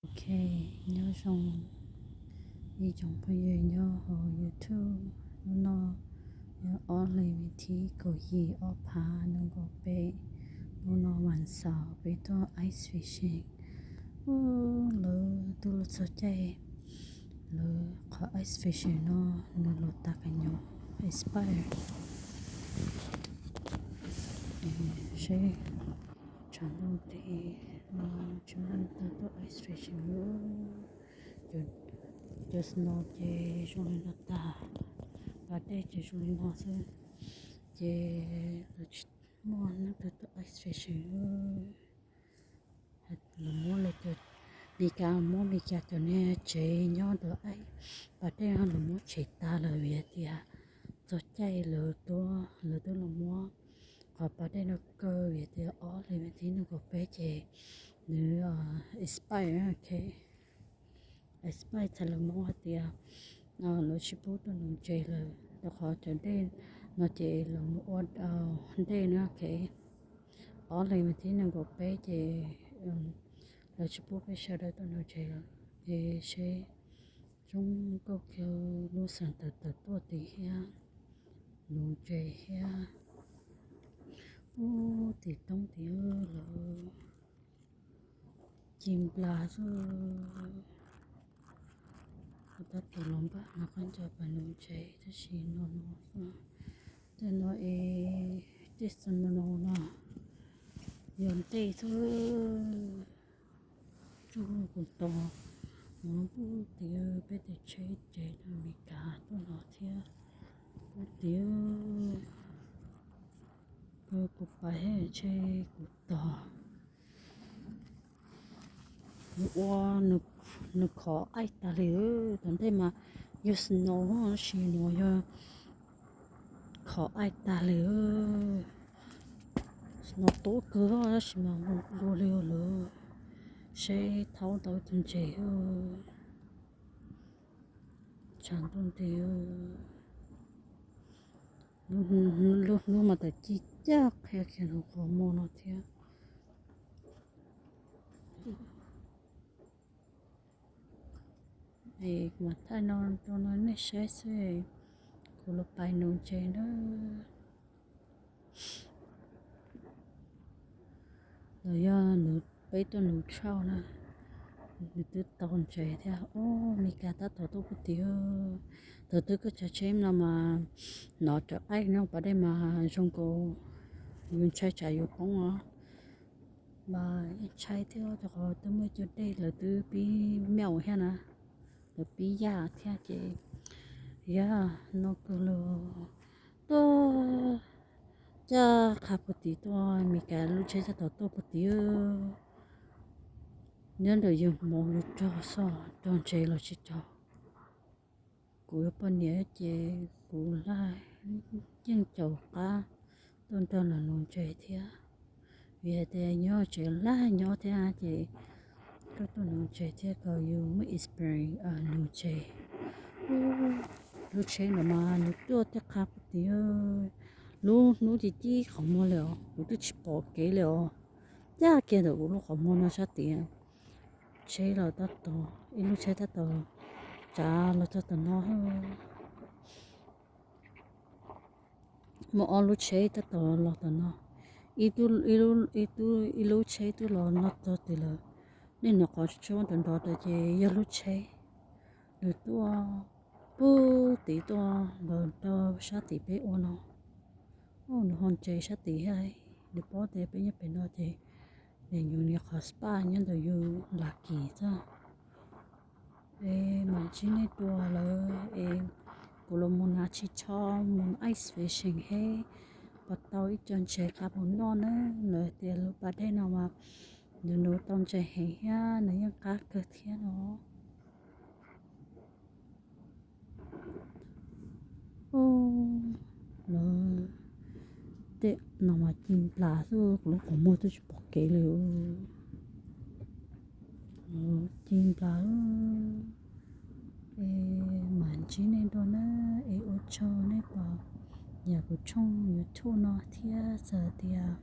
Ok, nyob zoo ib tsoom phooj ywg nyob hauv YouTube. Hnub no yog ob hlis vas thib kaum yim ob phav nees nkaum peb. Hnub no vas xaum peb tuaj ice fishing. Lawv twb los txog caij, lawv qhov ice fishing no nws los tas kas nyom expire. Seb tshav ntuj nti no tsis muaj neeg tuaj ice fishing. Cov snow ces zoo li no tag, pas dej ces zoo li no xwb, ces lawv tsis muaj neeg tuaj tuaj ice fishing. Lawv muab lawv cov, Meskas muab Meskas cov niag tsev nyob ntawm pas dej no lawv muab tshem tag lawm vim hais tias txog caij lawv tuaj, lawv twb los muab qhov pas dej no kaw vim hais tias ob hlis vas thib nees nkaum peb ces nws expire, ok. Expire txhais lawv muab hais tias lawv tsis pub tuaj nuv ntses lawm, rau qhov cov dej no ces lawv mus ua dej na, ok. Ob hlis vas thib nees nkaum peb ces lawv tsis pub peb sawv daws tuaj nuv ntses lawm. Ces seb zoo nkauj kiag lub xeev tawm tawm tuaj tid thiab, nuv ntses thiab. Ub, tim toob tid lawv ci nplas xwb. Kuv tab tom los npaj no koj nco pas nuv ntses tab sis no no, tej no es tej xwm no no yog ntej xwb. Tsuj kuv tos mus pub tias peb tus tsheb ces Meskas tuaj no thiab, pub tias kuv pais thiab tsheb kuv tos. Ua nws khov aij tag li, tom ntej mas yog snow tab sis no yog khov aij tag li. Snow tub kawg tab sis mas mus dua li lawm, seb thaub tau tus ntses. Tshav ntuj nti, lub hnub mas tawm ci caj qhia kiag nws qhov muag no thiab. Es kuv mam thaij no rau nej saib xwb, kuv los pais nuv ntses na. Los yog nws, peb tuaj nuv tshauj na, nws twb tau ntses thiab. Ob, Meskas tab tom tuaj pub tias, thaum twg koj tsav tsheb no mas hnov cov aij nyob pas dej mas zoo nkaus yus ntshai tsam yuav poob os. Mas yeej ntshai thiab rau qhov twb muaj cov dej lawv twb pib melt thiab na, lawv pib yaj thiab ces yog no kawg los tuaj caj qha puag tid tuaj, Meskas lub tsheb tab tom tuaj puag tid. Nyob ntawm yus hmoov yus rog xwb, rog ntses los tsis rog. Kuv yuav poj niam ces kuv laj yeej caum qab tuaj nrog lawv nuv ntses thiab. Vim hais tias nyob tsev laj nyob thiab ces koj tuaj nuv ntses thiab kom yus muaj experience nuv ntses. Lub tsheb ntawd mas nws tuaj tej qha puag tid, lub hnub ci cib qhov muag li os, kuv twb tsis pom kev li os. Caj kiag ntawm kuv lub qhov muag no sab tid. Tsheb los tab tom, ib lub tsheb tab tom tsav los txog tom no. Muaj ob lub tsheb tab tom los tom no. Ib, ib lub tsheb twb los no txog tid lawm. Nej hnov qhov tsheb nrov nrov tas ces yog lub tsheb nws tuaj puag tid tuaj los rau sab tim peb ua no. Nws ho ntses sab tid thiab, nws paub tias peb nyob pem no ces nws nyuam li qhov spot nyob ntawm yus lam kis xwb. Es mam ntsib nej dua lawm es kuv los mus hnav tsho, mus ice fishing thiab puas tau ib co ntses qab mus noj na. Lawv tias lub pas dej no mas nws nuv tau ntses heev thiab nws yeej qab kawg thiab no. Lawv tej no mas ci nplas xwb, kuv lub qhov muag twb tsis pom kev li. Ci nplas. Es mam ntsib nej dua na, es ua tsaug nej pom yam kuv tshooj YouTube no thiab, txawm tias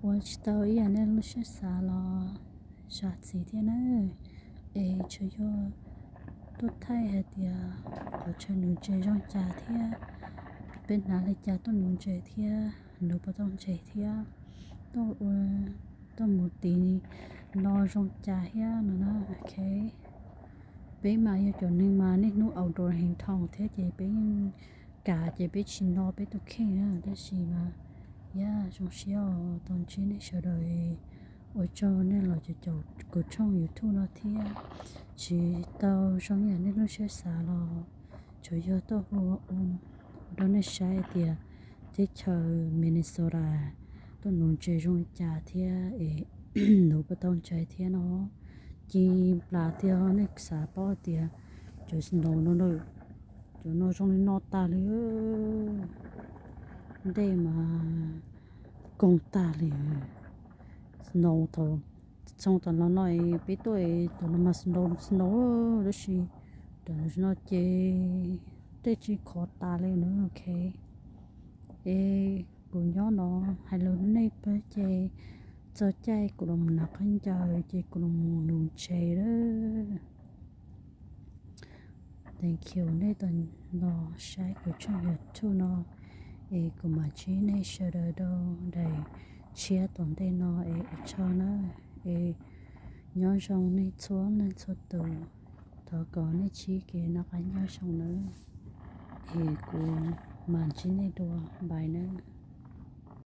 ua tsis tau ib yam nej lub siab xav los zam txim thiab na. Es tsuas yog tuaj thaij hais tias qhov chaw nuv ntses zoo cas thiab peb hnav li cas tuaj nuv ntses thiab nuv puas tau ntses thiab tuaj mus tid no zoo cas thiab no na. Ok, peb mas yog cov neeg mas niaj hnub outdoor heev dhau thiab ces peb yeej kam ces peb tsis no peb tus kheej na. Tab sis mas yog zoo siab os tau ntsib nej sawv daws, ua tsaug nej los caum kuv tshooj YouTube no thiab. Tsis tau zoo yam nej lub siab xav los tsuas yog tuaj hu ua rau nej saib tias teb chaws Minnesota tuaj nuv ntses zoo li cas thiab es nuv puas tau ntses thiab no. Ci nplas tiag, nej xav paub tias cov snow no, cov no zoo li no tag li, ntej mas koog tag li. Snow thaum txhoov tam los no peb tuaj tam no mas snow snow, tab sis tam no ces tej tsis khov tas li na. Ok, es kuv nyob no hais lus nej pab ces txog caij kuv los mus hnav khaub ncaws ces kuv los mus nuv ntses lawm. Thank you nej tau los saib kuv tshooj YouTube no, es kuv mam ntsib nej sawv daws rau daim tshiab tom ntej no es ua tsaug na. Es nyob zoo nej txhua leej txhua tus, thov kom nej txoj kev noj qab nyob zoo nawb, es kuv mam ntsib nej dua, bye nawb.